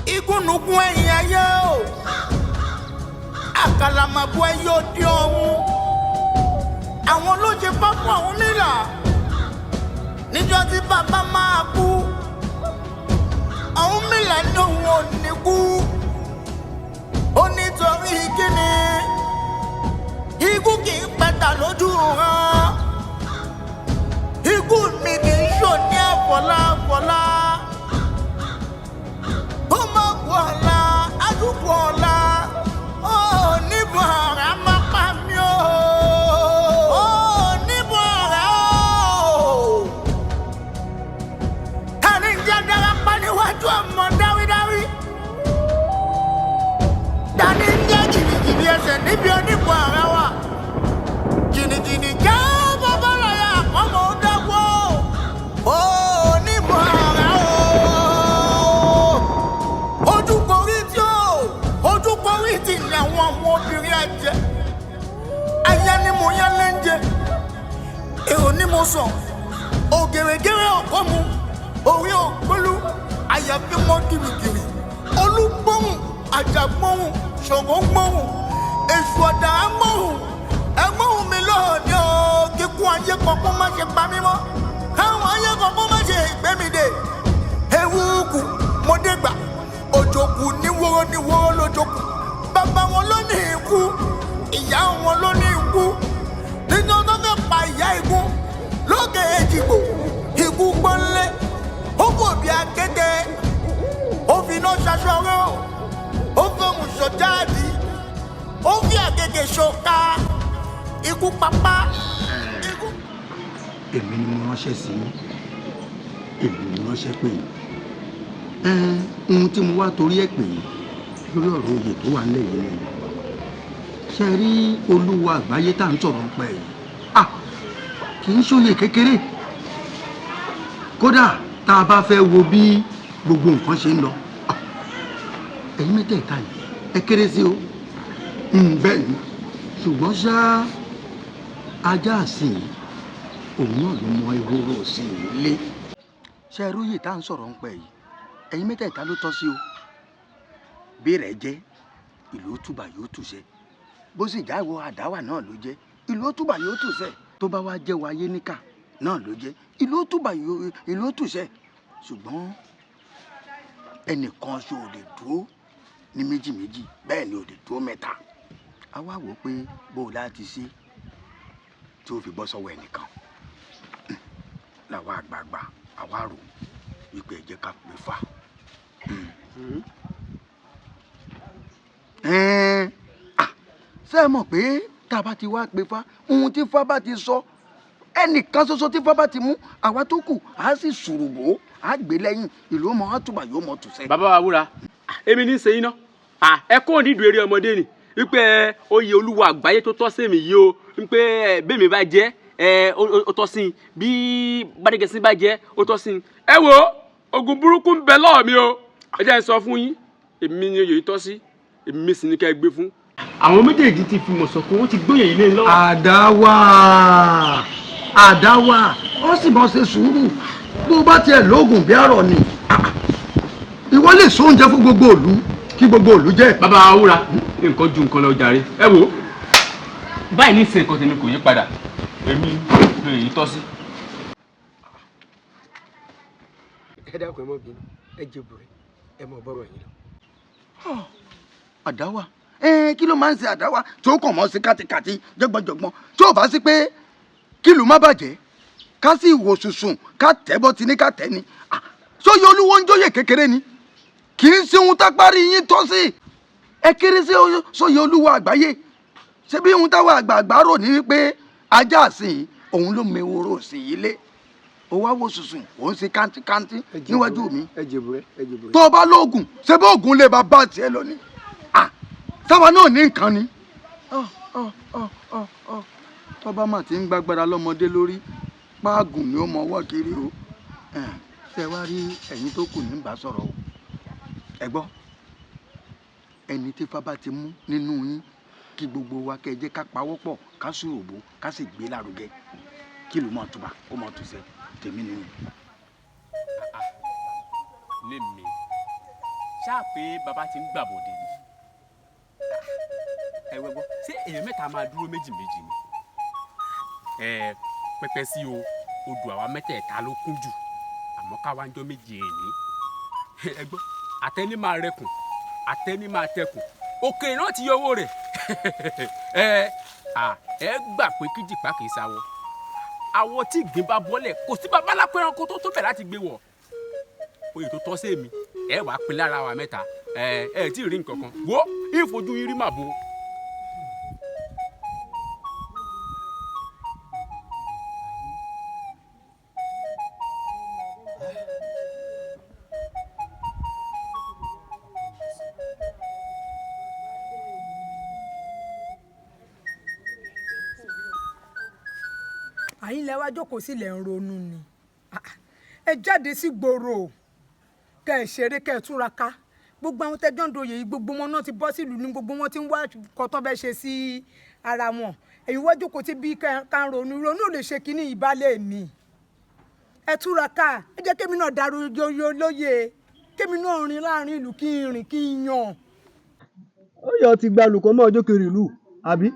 Igúnnugún ẹ̀yìn ayé o, àkàlàmàgbò ẹyẹ òde ọ̀run, àwọn ló ṣe pápá Ọ̀rúnmìlà níjọ́ tí bàbá máa kú. Ọ̀rúnmìlà ní òun ò ní kú, ó nítorí kíni? Ikú kì í pẹ̀tà lójú ràn, ikú mi kì í ṣò ní àfọláfọlá. Ó má kú ọ̀la, àdúgbò ọ̀la, ó níbo ọ̀rá má pa mí o, ó níbo ọ̀rá o. Tani ń jẹ́ darapa níwájú ọmọ dáwídáwí? Tani ń jẹ́ jìnnìjìnnì ẹsẹ̀ níbi onípo ọ̀rá wa? Jìnnìjìnnì jẹ́ bàbá láyà àkọ́mọ́ ó dáwọ́, ó níbo ọ̀rá o. Ojú korí tí ó ojú korí tí ní àwọn ọmọ obìnrin àjẹ́. Aya ni mo yá lẹ́ńjẹ, èrò ni mo sàn, ògèrègèrè ọkọ mu, orí ògbólú, àyàfi mọ gìrìgìrì, olúgbóhùn, àjàgbóhùn, ṣògo gbóhùn, èṣù ọ̀dà gbóhùn, ẹgbóhùn mi lónìí o, kíkún ayé kankan má ṣe pa mí mọ́, káwọn ayé kankan má ṣe gbé mi dè. Ewu kù mo dé gbà, òjò kù ní wóró ní wóró lójó kù, bàbá wọn ló ní ikú, ìyá wọn ló ní ikú, níjọ́ tó fẹ́ pa ìyá ikú lókè èjìgbò, ikú gbọ́nlé, ó kò bí akéde, ó fi iná ṣaṣọrọ, ó fóun ṣọjáàdì, ó fi àgègè ṣọka, ikú papá ikú. Èmi ni mo ránṣẹ́ sí yín, èmi ni mo ránṣẹ́ pè yín. Ohun tí mo wá torí ẹ̀ pè yín lórí ọ̀rọ̀ oyè tó wà nílẹ̀ yìí ni, ṣe rí olúwa àgbáyé tá à ń sọ̀rọ̀ nípa ẹ̀ yìí, ah, kì í ṣòye kékeré. Kódà tá a bá fẹ́ wo bí gbogbo nǹkan ṣe ń lọ, ah, ẹ̀yin mẹ́tẹ̀ẹ̀ta yìí ẹ kéré sí o. Bẹ́ẹ̀ ni, ṣùgbọ́n ṣá, ajá àsìn yìí, òun náà ló mọ ehoro òsìn yìí lé. Ṣe róyè tá à ń sọ̀rọ̀ nípa ẹ̀ yìí, ẹ̀yin mẹ́tẹ̀ẹ̀ta ló tọ́ sí o. Bí rẹ̀ jẹ́, ìlú ó túbà yóò túṣẹ́. Bó sì jáwọ́ àdáwà náà ló jẹ́, ìlú ó túbà yóò túṣẹ́. Tó bá wá jẹ́ wáyé níkà náà ló jẹ́, ìlú ó túbà yóò ìlú ó túṣẹ́. Ṣùgbọ́n ẹnìkan ṣo ò lè dúró ní méjì méjì, bẹ́ẹ̀ ni ò lè dúró mẹ́ta. A wá wò ó pé bó o láti ṣe tí ó fi bọ́ sọ́wọ́ ẹnìkan làwa àgbààgbà, àwa rò wípé ẹ jẹ́ ká pè fà. Ẹ̀ẹ́n, ah, ṣé ẹ mọ̀ pé tá a bá ti wá pè fá, ohun tí fá bá ti sọ, ẹnìkan ṣoṣo tí fá bá ti mú, àwa tó kù á sì ṣùrùbò, á gbé lẹ́yìn, ìlú ọmọ á túbà yóò mọ̀ tùsẹ̀. Bàbá wa wúra, èmi ní í ṣe yín ná. Ẹ kó nídùú eré ọmọdé ni wípé oyè olúwa àgbáyé tó tọ́ sí mi yìí o, wípé bẹ́ẹ̀ mi bá jẹ́ ẹ, ó tọ́ sí i, bí Gbádégẹṣin bá jẹ́, ó tọ́ sí i. Ẹ wo, ogun burúkú ń bẹ lọ́ọ̀ mi o. Ẹ jẹ́ n sọ fún yín, èmi ni oyè yìí tọ́ sí, èmi sì ní kẹ́ ẹ gbé fún. Àwọn méjèèjì ti fi mọ̀ sọ̀kan, wọ́n ti gbóyè yìí lé lọ́wọ́. Àdáwà, àdáwà, ó sì mọ̀ ṣe sùúrù. Bó bá tiẹ̀ lóògùn bí àrọ̀ ni, ìwọ lè so oúnjẹ fún gbogbo ìlú kí gbogbo ìlú jẹ. Bàbá wa wúra, nǹkan ju nǹkan lọ jàre. Ẹ wo, báyìí ní ìsìn, nǹkan tèmi kò yí padà, èmi lóye yìí tọ́ sí. Ẹ dákun, ẹ mọ bínú, ẹ jẹ̀bù rẹ, ẹ mọ bọ́rọ̀ yín lọ. Àdáwà, kí ló máa ń ṣe àdáwà tí ó kàn mọ́ sí kátikàti jọgbọ́njọgbọ́n? Tí ò bá sí pé kílùú má bàjẹ́, ká sì wò sùsùn, ká tẹ́ bọ́ ti ní ká tẹ́ ni. Ah, sóyè olúwo ń jóyè kékeré ni? Kì í ṣe ohun tápárí yín tọ́ sí. Ẹ kéré sí sóyè olúwa àgbáyé. Ṣé bí ohun táwọn àgbààgbà rò ní wípé ajá àsìn, òun ló meworo sí i lé, ó wá wò sùsùn, òun ṣe kántíkántí níwájú mi. Ẹ jẹ̀bù rẹ, ẹ jẹ̀bù rẹ. Tó o bá lóògùn, ṣé bó oògùn lè bá bá tiẹ̀ lọ ni? Ah, sáwa náà ní nǹkan ni. Tọ́ba mà ti ń gbàgbára lọ́mọdé lórí páàgùn ni ó mọ ọwọ́ kiri o. Ṣe wá rí ẹ̀yin tó kù ní bá sọ̀rọ̀ o. Ẹ gbọ́, ẹni tí fábá ti mú nínú yín, kí gbogbo wa kẹ́ ẹ jẹ́ ká pawọ́pọ̀, ká sùrùbù, ká sì gbé lárugẹ, kí ìlú mọ̀ túbà kó mọ̀ túṣẹ́. Tèmi nìyẹn. Lémi Ṣáà pé bàbá ti ń gbàbọ̀dé ni. Ẹ wẹ́ gbọ́, ṣé èèyàn mẹ́ta máa dúró méjì méjì ni? Ẹ pẹpẹ sí o, odò àwa mẹ́tẹ̀ẹ̀ta ló kún jù, àmọ́ káwa ń jọ méjì èní. Ẹ gbọ́, àtẹni máa rẹkùn, àtẹni máa tẹkùn, òkè náà ti yọ owó rẹ̀. Ẹ à ẹ gbà pé kíjìpá kì í sáwọ. Àwọ̀ tí ìgbín bá bọ́lẹ̀ kò sí bàbá lápẹ́ ẹranko tó tó bẹ̀ láti gbé wọ̀. Oyè tó tọ́ sí èmi, ẹ wàá pín lára wa mẹ́ta. Ẹ ẹ tí ì rí nǹkan kan. Wo ìfojú yín rí màbo. Àyín lẹ wá jókòó sílẹ̀ ń ronú ni. Ah, ẹ jáde sí gbòòrò, kẹ ẹ ṣeré, kẹ ẹ túnra ká. Gbogbo àwọn tẹjọ́ ń doyè yìí, gbogbo wọn náà ti bọ́ sílùú ní, gbogbo wọn ti ń wá kọ́tọ́ bẹ́ẹ̀ ṣe sí ara wọn. Èyí wá jókòó tí bí ká ń ronú ronú ò lè ṣe kínní ìbálẹ̀ mi. Ẹ túra ká, ẹ jẹ́ kémi náà darú yoyo lóye, kémi náà rìn láàrin ìlú, kí n rìn kí n yàn. Ó yọ ti gba olùkọ́ mọ́ ọjọ́ kiri ìlú àbí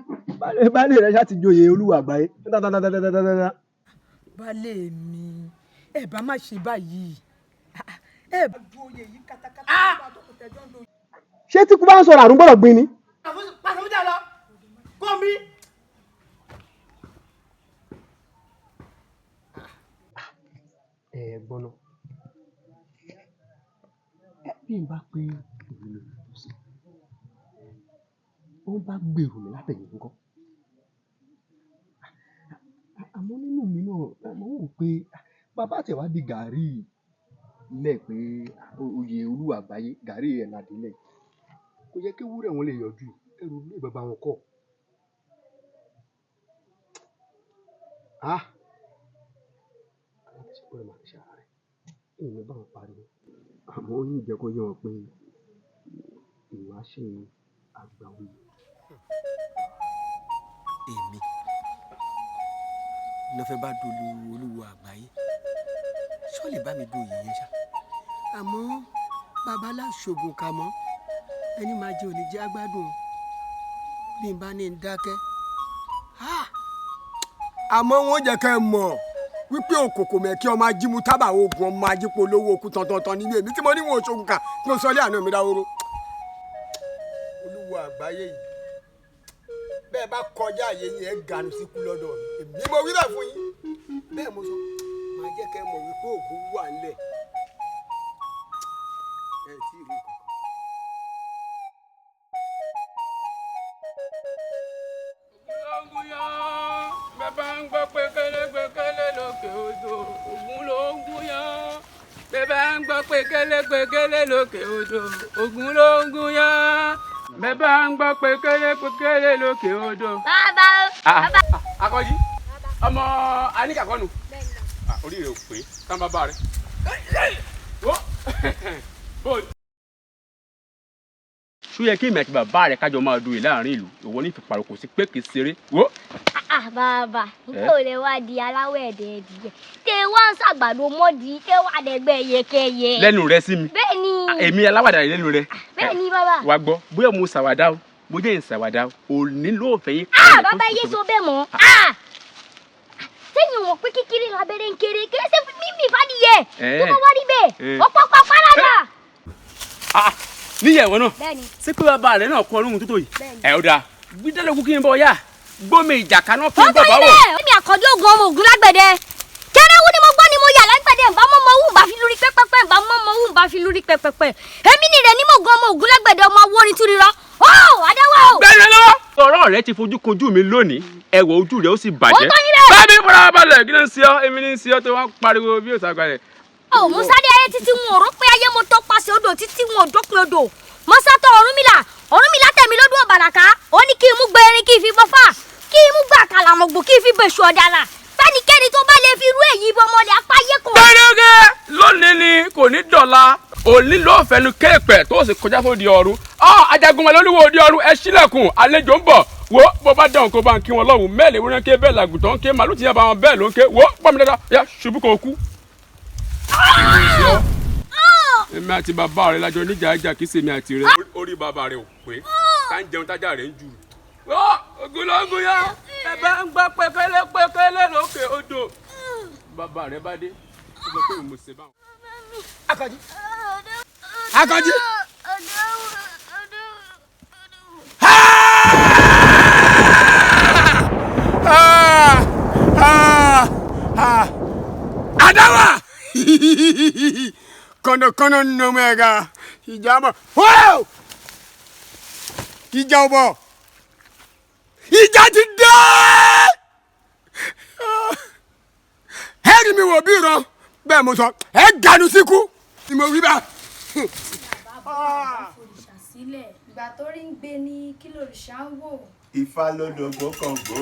baálé rẹ̀ ṣáà ti joyè olúwa àgbáyé tátátátátátátá. Baálé mi, ẹ bá má ṣe báyìí, ẹ bá du oyè yìí katakata nígbà tó kò tẹjọ́ ń doyè. Ṣé tí kú bá ń sọ̀rọ̀ àrùn gbọ́dọ̀ gbin ni. Pàṣẹ lọ kó mi. Ẹ gbọ́n náà, bí n bá pé èmi ló lọ sí, wọ́n bá gbèrò mi látẹ̀yìn ńkọ́. Àmọ́ nínú mi náà mo wò pé bàbá tẹ̀ wá di gàárì lẹ̀ pé oyè olúwa àgbáyé gàárì ẹ̀ nàdílẹ̀, kò yẹ kí ewúrẹ́ wọn lè yọjú ẹrù ilé bàbá wọn kọ́. Ah! Aláṣẹ gbọ́dọ̀ máa fi ṣe ara rẹ̀, èyí ni báwọn pariwo. Àmọ́ ó ní ìjẹ́ kó yé wọn pé ìwà ṣe àgbà oyè. Èmi ló fẹ́ bá dolú olúwo àgbáyé, ṣó lè bá mi du oyè yẹn ṣá? Àmọ́ bàbá aláṣogun kà mọ́ ẹni máa jẹ òní jẹ́ agbádùn bí n bá ní n dákẹ́. Àmọ́ wọn jẹ́ kẹ́ ẹ mọ̀ wípé òkòkò mẹ́kí ọmọ ajímú tábà oògùn ọmọ ajípo lówó okú tọ̀tọ̀tọ̀ nílé èmi tí mo ní wọn òṣogùn kà tí mo sọ ilé àná mi dáwóró. Olúwo àgbáyé yìí, bẹ́ẹ̀ bá kọjá àyè yín ẹ̀ ganu síkú lọ́dọ̀ mi, èmi mo wí bẹ́ẹ̀ fún yín, bẹ́ẹ̀ mo sọ, màá jẹ́ kẹ́ ẹ mọ̀ wípé òògùn wà ńlẹ̀. Ẹ tí ì rí nǹkan kan. Bàbá ń gbọ́ pé kélégbékélé lókè odò, Ògún ló ń gúnyán. Bàbá ń gbọ́ pé kélégbékélé lókè odò, Ògún ló ń gúnyán. Bàbá ń gbọ́ pé kélégbékélé lókè odò. Bàbá o. Akọ́jí, ọmọ Aníkàkọ́nù, orí rẹ̀ ò pé, tán bàbá rẹ̀. Ṣó yẹ kí èmi àti bàbá rẹ̀ kájọ máa du láàrin ìlú? Ìwọ ní ìfipàrọ̀ kò sí pé kì í ṣeré. Wo. Bàbá, n kò lè wá di aláwọ̀ ẹ̀dẹ̀ ẹ̀dìyẹ. Tẹ wá ń ṣàgbàdo mọ́dì, tẹ wá dẹ̀gbẹ́ yẹkẹyẹ. Lẹ́nu rẹ sí mi. Bẹ́ẹ̀ ni. Èmi aláwàdà rẹ lẹ́nu rẹ. Bẹ́ẹ̀ ni bàbá. Wá gbọ́, bóyá mo ṣàwàdà o, bóyá ń ṣàwàdà o, òní ló fẹ́ yín. Bàbá yé so bẹ́ẹ̀ mọ́. Sẹ́yìn wọ̀n pé kékeré labẹ́rẹ́ ń kéré, kéré ṣe mímì fàdíyẹ. Tó bá wá rí bẹ́ẹ̀, ọ̀pọ̀ pàpàràdà. Níyẹ̀wò náà, Bẹ́ẹ̀ni. ṣé pé bàbá rẹ náà kọ ọlọ́run tó tó yìí? Bẹ́ẹ̀ni. Ẹ ó dáa, gbídálógún kí n bọ̀ yá, gbómi ìjàkà náà kí n Ó bọ̀ tó báwọ̀. ilé èmi àkàndé ògùn ọmọ ògùn lágbẹ̀dẹ. Kẹrẹ́wú ni mo gbọ́ ni mo yà lágbẹ̀dẹ, nbá mọ́mọ́ wù bá fi lórí pẹ́pẹ́pẹ́, nbá mọ́mọ́ wù bá fi lórí pẹ́pẹ́pẹ́. Èmi ni rẹ̀ ní mo gun ọmọ ògùn lágbẹ̀dẹ, ọmọ awórin túnirọ́. Ó Adéwà o. Gbẹ́ni lọ́wọ́. Ọ̀rọ̀ rẹ ti fojú kojú mi lónìí, ẹ̀wọ̀ ojú rẹ ó sì bàjẹ́. Ó tó yín bẹ́ẹ̀. Bábí fara balẹ̀, kí ló ń ṣe ọ́? Èmi ní ń ṣe ọ́ tó wá ń pariwo bí òṣà gbalẹ̀. Ó mo sáré ayé títí wọn ò rò pé ayé mo tọpasẹ̀ odò títí wọn ò dópin odò. Mo sátọ̀ Ọ̀rúnmìlà, Ọ̀rúnmìlà tẹ̀mí lódún ọ̀bàràká. Ó ní kí n mú gbẹ erin kí n fi bọ́fà, kí n mú gbà kàlàmọ̀gbò kí n fi bẹ̀ṣù ọ̀dàrà. Fẹ́nikẹ́ni tó bá lè fi irú èyí bọ ọmọlẹ̀ apáyé kò. Gbẹ́rẹ́gẹ́ lónìí ni kò ní dọ̀la, òní ló fẹnu kéèpẹ̀ tó sì kọjá sóde ọ̀run. Ajagun wọn lóríwó òde ọ̀run, ẹ ṣílẹ̀kùn, àlejò ń bọ̀. Wo bó bá dán kó bá ń kí wọn lọ́hùn, mẹ́ẹ̀lì wúrẹ́ ké bẹ́ẹ̀ làgùtàn ń ké màlúù tìyà bá wọn bẹ́ẹ̀ ló ń ké. Wo pọ́nmi dáadáa, yá ṣubú kò kú. Èmi àti bàbá rẹ lájọ níjà ìjà kìí ṣèmi àti rẹ. Orí bàbá rẹ ò pé tá ń jẹun tájà rẹ ń jù. Ogunlógun yá, ẹ bá ń gbọ́ pẹ́kẹ́lẹ́ pẹ́kẹ́lẹ́ lókè odò. Bàbá rẹ bá dé, ó sọ pé mo ṣe báwọn. Akànjí. Akànjí. Adawa! Kọ̀nàkọ̀nà nọmọ ẹ̀ka ìjà bọ̀. Wọ́ọ̀! Ìjà ò bọ̀. Ìjà ti dé! Ẹ rí mi wò bí ìran bẹ́ẹ̀ mo sọ, ẹ ganu síkú ni mo wí bá. Òrìṣà sílẹ̀ ìgbà tó rí ń gbé ní kí lòrìṣà ń wò. Ifá ló dògbò kan gbó,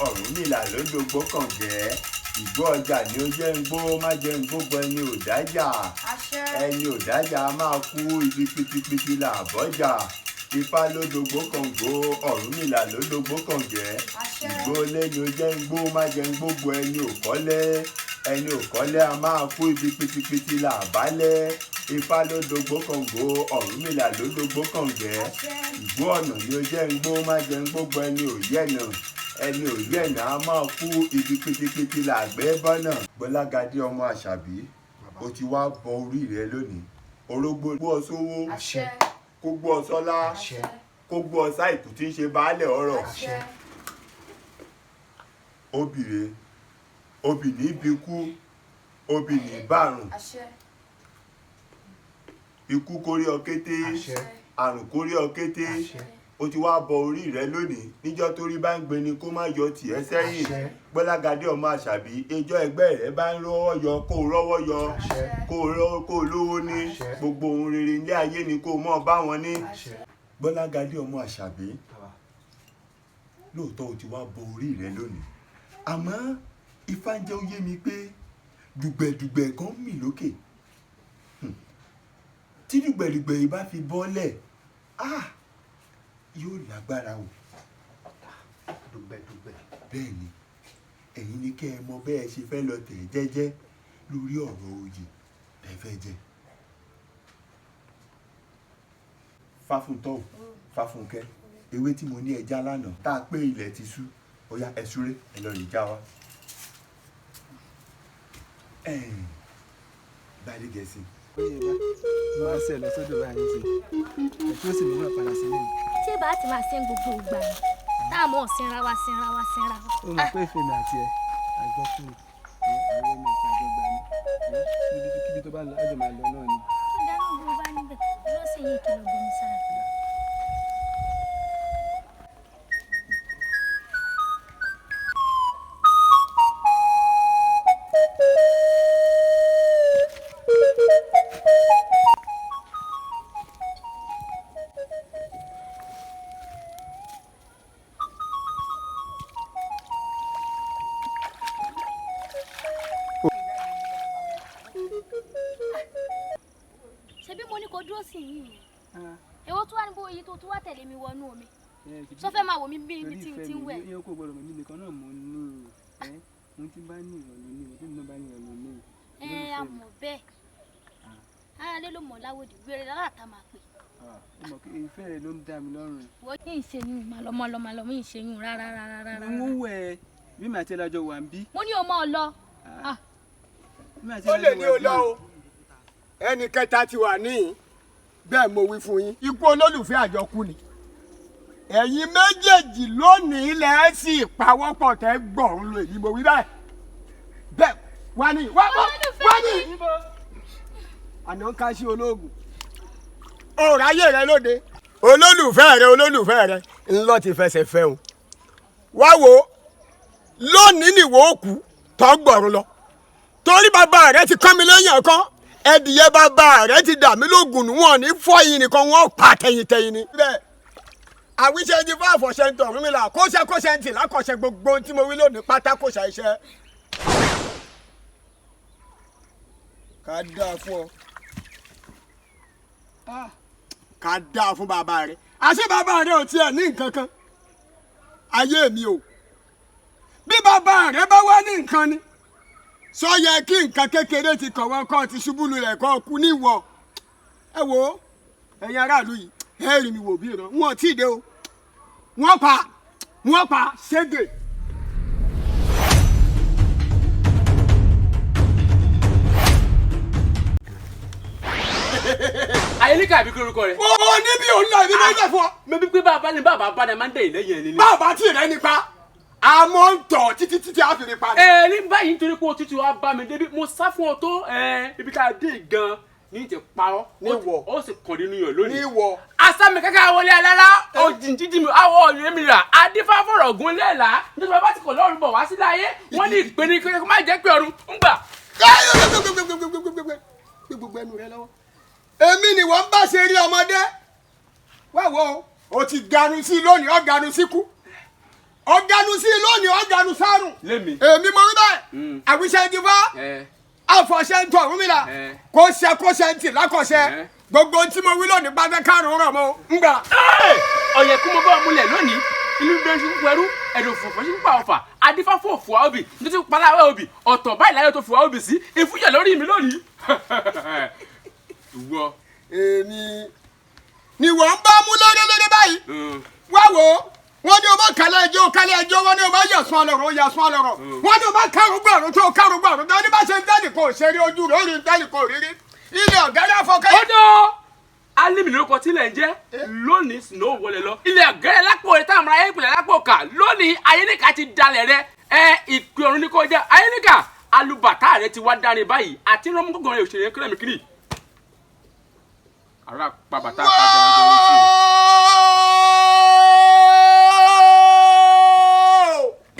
Ọ̀rúnmìlà ló dògbò kan gẹ́. Ìgbó ọjà ni ó jẹ́ ń gbó, má jẹ́ ń gbógbó ẹni ò dájà. Ẹni ò dájà á máa kú ibi pitipiti là bọ́jà. Ifá ló dògbò kan gbó, Ọ̀rúnmìlà ló dògbò kan gẹ́. Ìgbó ilé ni ó jẹ́ ń gbó, má jẹ́ ń gbógbó ẹni ò kọ́lé. Ẹni ò kọ́lé á máa kú ibi pitipiti là bálẹ̀. Ifá ló dògbò kan gbó, Ọ̀rúnmìlà ló dògbò kan gẹ́. Ìgbó ọ̀nà ni ó jẹ́ ń gbó, má jẹ́ ń gbógbó ẹni ò yẹ̀nà. Ẹni ò yẹ̀nà á máa kú ibi pitipiti là gbé bọ́nà. Gbọ́lágadé ọmọ Àṣàbí, o ti wá bọ orí rẹ lónìí. Orógbó gbó ọ sówó, kó gbó ọ sọ́lá, kó gbó ọ sáìkú tí ń ṣe baálẹ̀ ọrọ̀. Obìrè, obì ní bíkú, obì ní bàrùn. Ikú kórí ọ kété, àrùn kórí ọ kété. O ti wá bọ orí rẹ lónìí. Níjọ́ torí bá ń gbé ni kó má yọ tìẹ sẹ́yìn. Gbọ́lágadé ọmọ Àṣàbí, ijọ́ ẹgbẹ́ rẹ bá ń rọ́wọ́ yọ kó o rọ́wọ́ yọ, kó o rọ́wọ́ kó o lówó ní. Gbogbo ohun rere ilé ayé ni kó o mọ̀ bá wọn ní. Gbọ́lágadé ọmọ Àṣàbí, lóòótọ́ o ti wá bọ orí rẹ lónìí. Àmọ́ Ifá ń jẹ́ ó yé mi pé dùgbẹ̀dùgbẹ̀ kan mì lókè. Tí dùgbẹ̀dùgbẹ̀ yìí bá fi bọ́lẹ̀, yóò lágbára o. Dùgbẹ̀dùgbẹ̀. Bẹ́ẹ̀ ni, ẹ̀yin ni kẹ́ ẹ mọ bẹ́ẹ̀ ṣe fẹ́ lọ tẹ̀ jẹ́jẹ́ lórí ọ̀rọ̀ oyè tẹ́ fẹ́ jẹ. Fáfúntọ́ o, Fáfúnkẹ́, ewé tí mo ní ẹja lánàá tá a pé ilẹ̀ ti ṣú, ó yá ẹ súré ẹ lọ rèé já wa. Gbadégẹṣin. Máa ṣe lọ sódò báyìí sí ẹ̀tí ó sì mú náà padà sílé mi. Ṣé bá a ti máa ṣe ń gbogbo ìgbà ni tá a mọ̀ sinra wa sinra wa sinra wa. Ó mọ̀ pé ìfẹ́ mi àti ẹ̀ àjọ fún mi àwọn ọmọ ìta àjọ gbà mí kíbi tó bá lọ àjọ máa lọ náà ni. Ó dáná bí o bá níbẹ̀ lọ́sẹ̀ yìí kìlọ̀ bomi sára. Ṣebí mo ní kó dúró sí yìí èwo tó wà níbo èyí tó tún wá tẹ̀lé mi wọnú omi sọ fẹ́ máa wò mí bí ibi tí n ti ń wẹ̀. Torí ìfẹ́ mi yóò kó gbọdọ̀ mọ̀ mí nìkan náà mo ní ẹ mo ti bá ní ìrọ̀lẹ́ ní ìwọ̀n tí mo bá ní ìrọ̀lẹ́ ní. Ẹ a mọ̀ bẹ́ẹ̀ ara lé ló mọ̀ láwòdì wéré lára máa pè. Ó mọ̀ pé ìfẹ́ rẹ ló ń dá mi lọ́rùn. Wọ́n yìí ń ṣe yún màá lọ mọ́ lọ màá lọ mí ń ṣe yún rárá rárá rárá. Mo ń wẹ̀ bí màá ti ẹ lájọ wà ń bí. Mo ní o mọ́ ọ lọ. Ó lè ní o lọ o, ẹnì kẹta ti wà níyìn bẹ́ẹ̀ mo wí fún yín. Ikú olólùfẹ́ àjọkú ni ẹ̀yin méjèèjì lónìí lẹ́ sì pawọ́pọ̀ tẹ́ gbọ̀rún lo èyí mo wí bẹ́ẹ̀ bẹ́ẹ̀ wá ní wá wá wá ní. Àná ń ká sí olóògùn òòrùn ayé rẹ lóde. Olólùfẹ́ rẹ olólùfẹ́ rẹ ńlọ ti fẹsẹ̀ fẹ́ o wá wo lónìí nìwọ òkú tọ́ gbọ̀rún lọ torí bàbá rẹ ti kán mi lẹ́yìn ọ̀kan ẹdìyẹ bàbá rẹ ti dà mí lóògùn wọn ní fọyín nìkan wọn pa tẹyìntẹyìn ni. Bẹ́ẹ̀ àwíṣe ti fún àfọ̀ṣẹ ń tọ̀rún mi là kóṣe kóṣe ń tì lákọ̀ṣe gbogbo ohun tí mo wí lónìí pátá kóṣe iṣẹ́. Ká dáa fún ọ, ká dáa fún bàbá rẹ. Àṣé bàbá rẹ ò tiẹ̀ ní nǹkan kan ayé mi o. Bí bàbá rẹ bá wá ní nǹkan ni sọ yẹ kí nǹkan kékeré ti kọ̀wọ́ kọ́ ti ṣubú lulẹ̀ kọ́ kú níwọ̀. Ẹ wo ẹ̀yin aráàlú yìí, ẹ rí mi wò bí ìran wọn ò tí ì dé o. Wọ́n pa, wọ́n pa ṣégè. Ayélujára àbí kí lorúkọ rẹ. Ó ní bí òun lọ ibi méjì fún ọ. Mo bí pé bàbá ni bàbá bá ní máa ń dẹ̀yìn lẹ́yìn ẹni ni. Bàbá tí rẹ nípa a mọ̀ ń tọ̀ títí títí a fi rí pa ni. Ẹ ní báyìí nítorí pé òtútù wa bá mi débi, mo sá fún ọ tó ibi tá a dé gan ní ti pa ọ. Níwọ̀. Ó sì kàn nínú yàn lónìí. Níwọ̀. Asami kẹ́kẹ́ wọlé alára òjìn jíjì mi awọ ọ̀rẹ́ mi rà adífáfọ̀rọ̀ ògùn lẹ́la nítorí bàbá ti kọ̀ lọ́rùn bọ̀ wá sílé ayé wọ́n ní ìpè ní kó má jẹ́ pé ọ̀run ń gbà. Gbé gbogbo ẹnu rẹ lọ́wọ́. Èmi ni wọ́n bá ṣe rí ọmọdé. Wá wo, o ti ganu sí lónìí, ọ ganu sí kú. Ọ ganu sí lónìí, ọ ganu sárùn. Lémi. Èmi mo rí bẹ́ẹ̀. Àwíṣẹ́ ti fá. Àfọ̀ṣẹ́ ń tọ̀ Ọ̀rúnmìlà. Kó ṣe kó ṣe ń tì lákọ̀ṣẹ́. Gbogbo tí mo wí lónìí bá fẹ́ kárùn-ún rọ̀ mọ́ ń gbà. Ọ̀yẹ̀kú mo bá ọ múlẹ̀ lónìí, inú bẹ́ẹ̀ ṣe púpọ̀ ẹrú ẹ̀dùn fòfò ṣe púpọ̀ ọ̀fà adífáfò fòwá obì nítorí paláwẹ̀ obì ọ̀tọ̀ báyìí láyé tó fòwá obì sí ìfúyẹ̀ lórí mi lónìí. Ìwọ. Èmi ni wọ́n ń bá mú léréléré báyìí. Wá wo, wọ́n ní o máa kálẹ̀ ẹjọ́ kálẹ̀ ẹjọ́, wọ́n ní o máa yẹ̀sùn ọlọ́rọ̀ yẹ̀sùn ọlọ́rọ̀, wọ́n ní o máa kárùn gbọ̀rún tó kárùn gbọ̀rún tó ní bá ṣe ń dẹ́nì kò ṣe rí ojú rẹ̀ ó rí ń dẹ́nì kò rírí. Ilé ọ̀gẹ́rẹ́ fọkẹ́. Ó dán alimi lórúkọ tí ilẹ̀ ń jẹ́ lónìí snow wọlé lọ. Ilẹ̀ ọ̀gẹ́rẹ́ lápò rẹ̀ táwọn ará ìpìlẹ̀ lápò kà lónìí ayéníkà ti dalẹ̀ rẹ ẹ ìpè ọ̀run ní kò jẹ́ ayéníkà alùbàtà rẹ ti wá dáre báyìí àti rọmọgọ́gọ́ rẹ òṣèré kírẹ́mì kiri. Ara pa bàtà padà ọjọ́ orí tì.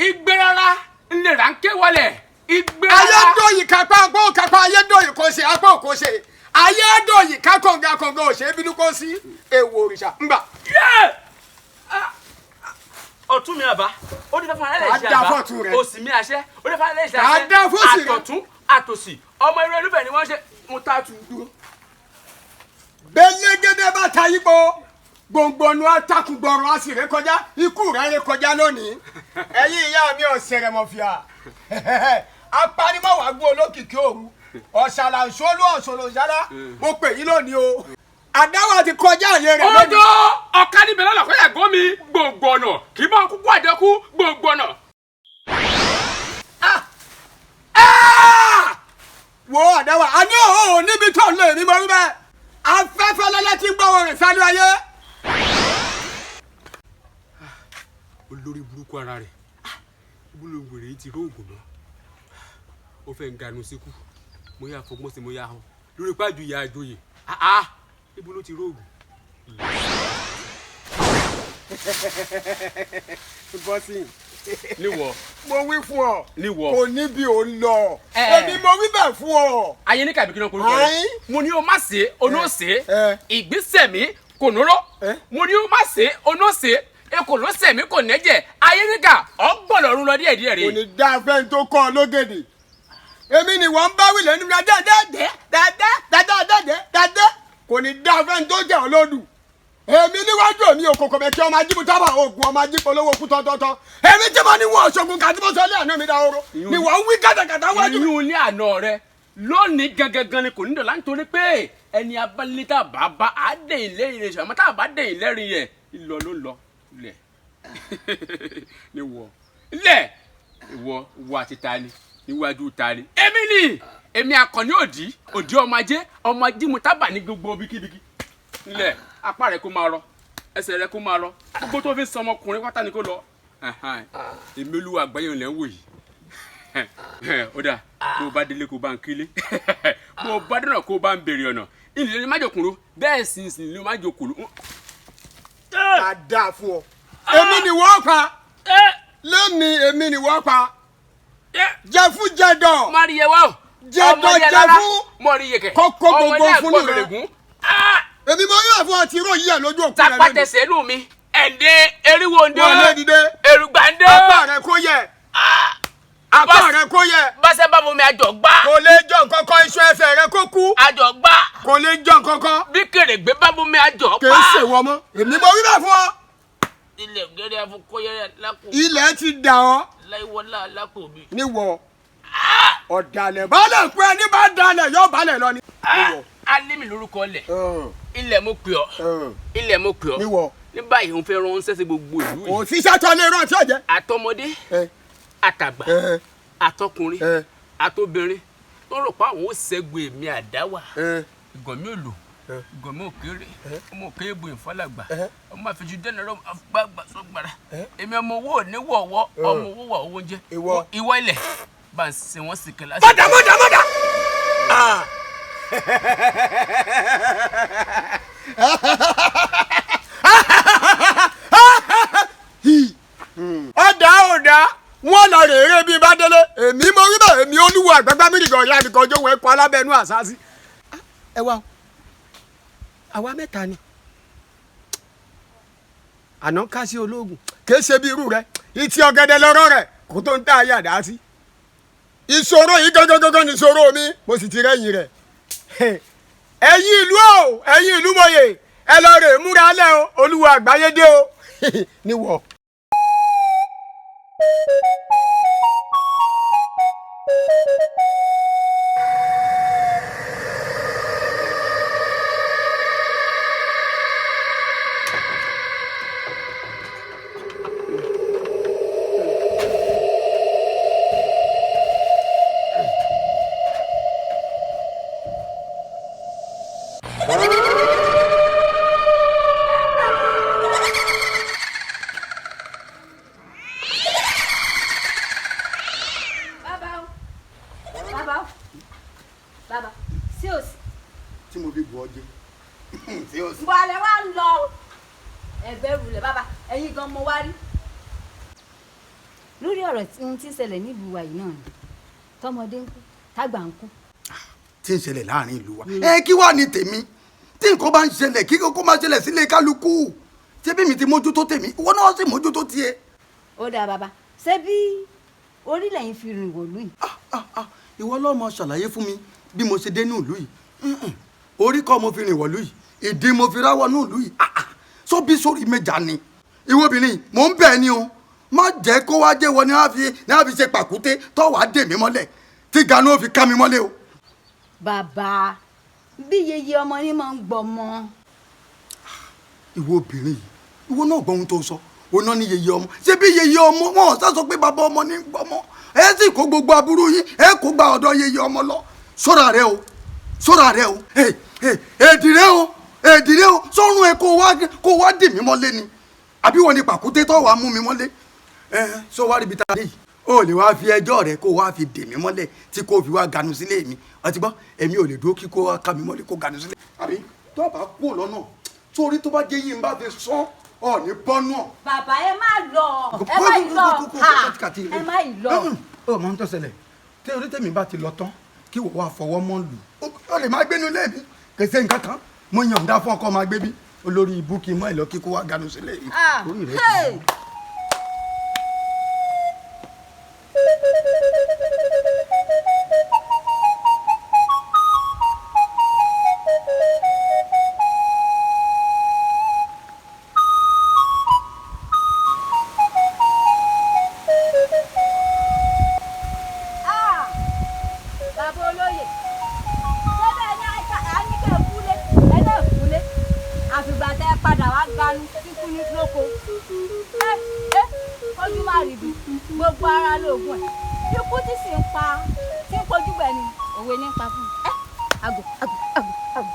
Igbe rárá ń lè ránkẹ́ wọlé. Igbe rárá. Ayédòyìn kápá apá òkápá, ayédòyìn kò ṣe apá òkò ṣe. Ayédòyìn ká kọ̀ǹga kọ̀ǹga ò ṣe é bínú kó sí èèwọ̀ òrìṣà ńgbà. Ọ̀tún mi àbá, ó ní fẹ́fún alẹ́ ṣe àbá, òsì mi àṣẹ, ó ní fẹ́fún alẹ́ ṣe àṣẹ, àtọ̀tún àtòsì, ọmọ irú ẹlúfẹ̀ ni wọ́n ṣe, mo ta tu dúró. Bẹ́lẹ́gẹ́dẹ́ bá ta yípo, gbòǹgbòǹnù atakùngbọ̀rọ̀ a sì ré kọjá, ikú rẹ̀ ré kọjá lónìí. Ẹ̀yin ìyá mi ò ṣẹ̀rẹ̀mọ̀fìà, apanimọ̀wágbó olókìkí òru, ọ̀ṣàlàṣọ́lú ọ̀ṣọ̀lọ̀ṣàlá, mo pè yín lónìí o. Àdáwà ti kọjá àyè rẹ̀ lónìí. Odò ọ̀ka níbẹ̀ lọ́nà kọjá gómi gbòǹgbò ọ̀nà kì í máa kúkú àjẹkú gbòǹgbò ọ̀nà. Wo àdáwà, a ní òun níbi tó ń lè ní mo rí bẹ́ẹ̀. Afẹ́fẹ́ lọ́lá ti ń gbọ́ orin sáré ayé. Olórí burúkú ara rẹ̀, ibùdó wèrè yìí ti róògùn náà. Ó fẹ́ ń ganu síkú, mo yà fọgbọ́n sí mo yà họ. Lórí pàjù ìyá àjòyè, ibo ló ti róògùn. Bọ́sì. Níwọ̀. Mo wí fún ọ. Níwọ̀. Kò ní bí o ń lọ. Èmi mo wí bẹ́ẹ̀ fún ọ. Ayé ní kàbí kí ló ń korúkọ rẹ. Mo ní o má ṣe, o ní o ṣe. Ìgbésẹ̀ mi kò nóró. Mo ní o má ṣe, o ní o ṣe. Ekò ló sẹ̀ mí kò nẹ́jẹ̀. Ayé ní kà ọgbọ̀n lọ́rùn lọ díẹ̀ díẹ̀ rè. Kò ní dá fẹ́ni tó kọ́ ọ lógèdè. Èmi ni wọ́n ń bá wí lẹ́nu dáadáa. Kò ní dá fẹ́ni tó jẹ́ ọ lódù. Èmi níwájú mi òkòkò bẹ̀ kí ọmọ ajíbu tábà oògùn ọmọ ajípolówó kú tọ́tọ́tọ́. Èmi tí mo ní wọn ọ̀ṣọ́gun kàtí mo sọ ilé àná mi dahoro ni wọ́n wí kàtàkàtà wájú. Ìyún ní àná rẹ lónìí gangan ni kò ní dọ̀là nítorí pé ẹni abálẹ́tà bàbá àdé ilé ìrẹsì àmọ́ tá a bá dé ìlẹ́rìí yẹ ìlọ ló lọ lẹ̀ ni wọ lẹ̀ ìwọ wọ àti ta ni níwájú ta ni. Èmi ni èmi akọni òdì òdì ọmọ ajé ọmọ ajé mu tábà ní gbogbo bíkíbíkí lẹ̀ apá rẹ kó máa rọ ẹsẹ̀ rẹ kó máa rọ gbogbo tó fi ń sọmọkùnrin pátá ni kó lọ. Èmi olúwa àgbáyé ò lẹ́ ń wò yìí. Ó dà bó o bá délé kó o bá ń kílé, bó o bá dọ̀nà kó o bá ń béèrè ọ̀nà, ìlú ni má jòkúrú bẹ́ẹ̀ sì sì ni má jòkúrú. A dáa fún ọ. Èmi ni wọ́n pa. Lẹ́mi èmi ni wọ́n pa. Jẹ̀fún jẹ̀dọ̀. Má rí yẹ wá o. Jẹ̀dọ̀ jẹ̀fún. Mọ̀ rí yẹ kẹ̀. Kọ́kọ́ gbogbo fún rẹ. Èmi mo yóò fún ọ tí irú yìí ẹ lójú òkú rẹ lónìí. Tapátẹsẹ̀ nù mi. Ẹ̀ǹdẹ́ eriwo ǹdẹ́. Wọ́n lé dìde. Èrùgbà ǹdẹ́. Apá rẹ kó yẹ. Apá rẹ kó yẹ. Báṣẹ́ bá bomi àjọ gbá. Kò lè jọ nǹkankan, iṣu ẹsẹ̀ rẹ kó kú. Àjọ gbá. Kò lè jọ nǹkankan. Bí kèrègbè bá bomi àjọ gbá. Kì í ṣèwọ mọ́. Èmi mo wí bẹ́ẹ̀ fún ọ. Ilẹ̀ gẹ́rẹ́ afọkọ́yẹrẹ lápò. Ilẹ̀ ti dà ọ́. Láìwọlá lápò mi. Níwọ̀. Ọ̀dàlẹ̀ balẹ̀ pé ẹni bá dalẹ̀ yóò balẹ̀ lọ ni. Níwọ̀. Alimi lórúkọ lẹ̀. Ilẹ̀ mo pè ọ́. Ilẹ̀ mo pè ọ́. Níwọ. Ní báyìí òun fẹ́ ránṣẹ́ sí gbogbo ìlú yìí. Kò sí sátọ lè rán tí ò jẹ. Àtọmọdé, àtàgbà, àtọkùnrin, àtobìnrin tó rò pé àwọn ò ṣẹ́gun èmi àdáwà. Ìgàn mi ò lò, ìgàn mi ò kéré, ọmọ òkè èbò ìfọlàgbà, ọmọ àfijù dẹ́nu rọ gbàgbà sọgbàrà. Èmi ọmọ owó ò ní wọ̀wọ́, ọmọ owó wà owó jẹ́. Ìwọ ilẹ̀ bá ń ṣe wọ́n sì kẹlẹ́. Mọ̀dà mọ̀dà mọ̀dà. Ọ̀dà ọ̀dà wọ́n lọ rèé bíi bá délé èmi mo rí bẹ́ẹ̀ èmi olúwo àgbàgbà mìrìgàn ọ̀yá mi kan jóun ẹ̀kọ́ alábẹ́nu àṣàṣì. Ẹ wá o, àwa mẹ́ta ni àná ká sí ológun kì í ṣe bí irú rẹ ìtì ọ̀gẹ̀dẹ̀ lọ́rọ̀ rẹ̀ kó tó ń tà ayé àdá sí. Ìṣòro yìí gangan ni ìṣòro mi mo sì ti rẹ́yìn rẹ̀. Ẹ̀yin ìlú o, ẹ̀yin ìlú mòye, ẹ lọ rè múra lẹ́ o, olúwo àgbáyé dé o níwọ̀. Bàbá o, bàbá o, bàbá, sí òsì. Tí mo fi bù ọ jẹ. Sí òsì. Wàlẹ̀ wá ń lọ ẹgbẹ́ rulẹ̀ bàbá, ẹ̀yin gan mo wá rí. Lórí ọ̀rọ̀ ohun tí ń ṣẹlẹ̀ nílùú wa yìí náà ni tọmọdé ń kú tágbà ń kú. Tí ń ṣẹlẹ̀ láàrin ìlú wa. Ẹ kí wàá ní tèmi tí nǹkan bá ń ṣẹlẹ̀ kí kókó máa ṣẹlẹ̀ sílé kálukú, ṣé bí mi ti mójútó tèmi ìwọ náà sì mójútó tiẹ̀. Ó dáa bàbá, ṣé bí orílẹ̀ yìí fi rìn wọ̀lú yìí. Ìwọ ló máa ṣàlàyé fún mi bí mo ṣe dé ní ìlú yìí. Orí kọ́ mo fi rìn wọ̀lú yìí, ìdí mo fi ráwọ̀ ní ìlú yìí. Sọ bí sórí méjà ni. Ìwọ obìnrin mò ń bẹ̀ ni o, má jẹ́ kó wá jẹ́ wọ ni wọ́n fi ṣe pàkúté tó wàá dè mí mọ́lẹ̀ tí ganu ó fi ká mi mọ́lẹ̀ o. Bàbá, bí yeye ọmọ ni máa ń gbọmọ. Ìwọ obìnrin yìí, ìwọ náà gbọ́ ohun tó sọ, òun náà ní yeye ọmọ. Ṣé bí yeye ọmọ wọn ò sá sọ pé bàbá ọmọ ní gbọmọ? Ẹ sì kó gbogbo aburú yín, ẹ kó gba ọ̀dọ̀ yeye ọmọ lọ. Ṣọ́ra rẹ o, ṣọ́ra rẹ o, èdì rẹ o, èdì rẹ o, sọ́run ẹ kó wá dì mí mọ́lé ni, àbí wọn ni pàkúté tó wàá mú mi mọ́lé? Ẹ sọ wá ríbi tá a dé yìí, o lè wá fi ẹjọ́ rẹ kó wá fi dè mí mọ́lẹ̀ tí kò fi wá ganu sílé mi. Ọtí gbọ́, èmi ò lè dúró kí kó wá ká mi mọ́lẹ̀ kó ganu sílé. Àbí tó bá kú lọ́nà sórí tó bá jẹ́ yìí ń bá fi sán ọ̀ ní bọ́nú ọ̀. Bàbá ẹ má lọ, ẹ má yìí lọ, ẹ má yìí lọ. Ó mọ ohun tó ṣẹlẹ̀ tí orí tèmi bá ti lọ tán kí wọ́n wá fọwọ́ mọ́ lù ó lè má gbénu ilé mi kò sí nǹkan kan mo yànda fún ọkọ máa gbé bí olórí ibú kí n mọ́ ìlọ kíkó wá ganu sílé mi. Orí rẹ ti Bàbá olóyè, ṣé bẹ́ẹ̀ ni àníkẹ́ kúlé, ẹ náà kúlé, àfìgbà tẹ́ ẹ padà wá ganu kíkú ní lóko. Ẹ ẹ ojú máa rì bí gbogbo ara lóògùn ẹ̀. Ikú tí sì ń pa tí ń pojú gbẹ̀ ni òwe ní pa fún mi. Ẹ àgò àgò àgò àgò.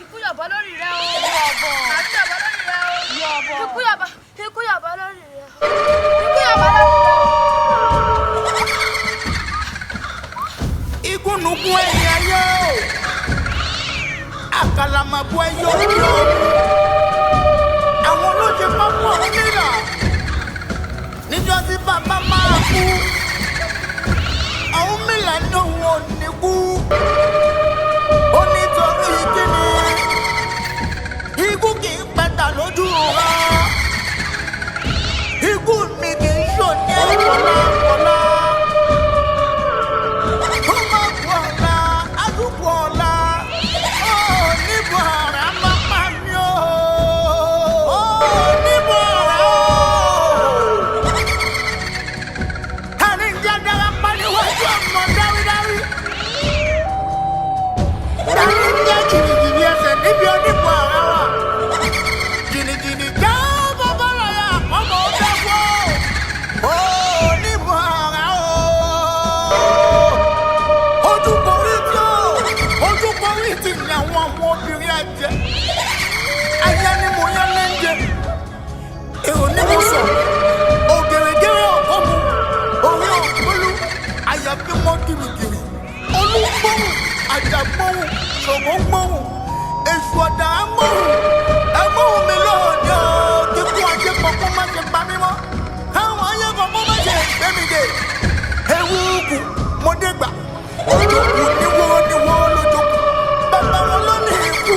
Ikú yọ̀bọ lórí rẹ o. Yọ̀bọ. Àbí yọ̀bọ lórí rẹ o. Yọ̀bọ. Ikú yọ̀bọ. Ikú yọ̀bọ lórí rẹ o. Ikú yọ̀bọ lórí rẹ o. Igúnnugún ẹ̀yìn ayé o, àkàlàmàgbò ẹyọ orí o, àwọn olóye pápá òmìnira níjọ́ tí bàbá máa kú, Ọ̀rúnmìlà ní òun ò ní kú. gbóhùn, Ṣàngó gbóhùn, Èṣù ọ̀dà á gbóhùn. Ẹ gbóhùn mi lónìí o, kíkú ajé kọ̀ọ̀kan má ṣe pa mí mọ́, káwọn ayé kọ̀ọ̀kan má ṣe gbé mi dé. Ewu kù, mo dé gbà, òjòkù níwó níwó lójókù. Bàbá wọn ló ní ikú,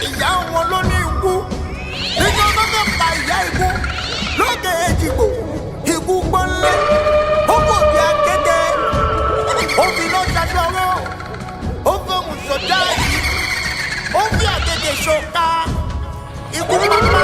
ìyá wọn ló ní ikú. Nígbà tó fẹ́ pa ìyá ikú, lókè Èjìgbò, ikú gbọ́nlé, ó wò bí akéde, ó fi iná ṣaṣọrọ́, ó fóun sọdá yìí, ó fi àgègè ṣọ̀ka, ikú pápá.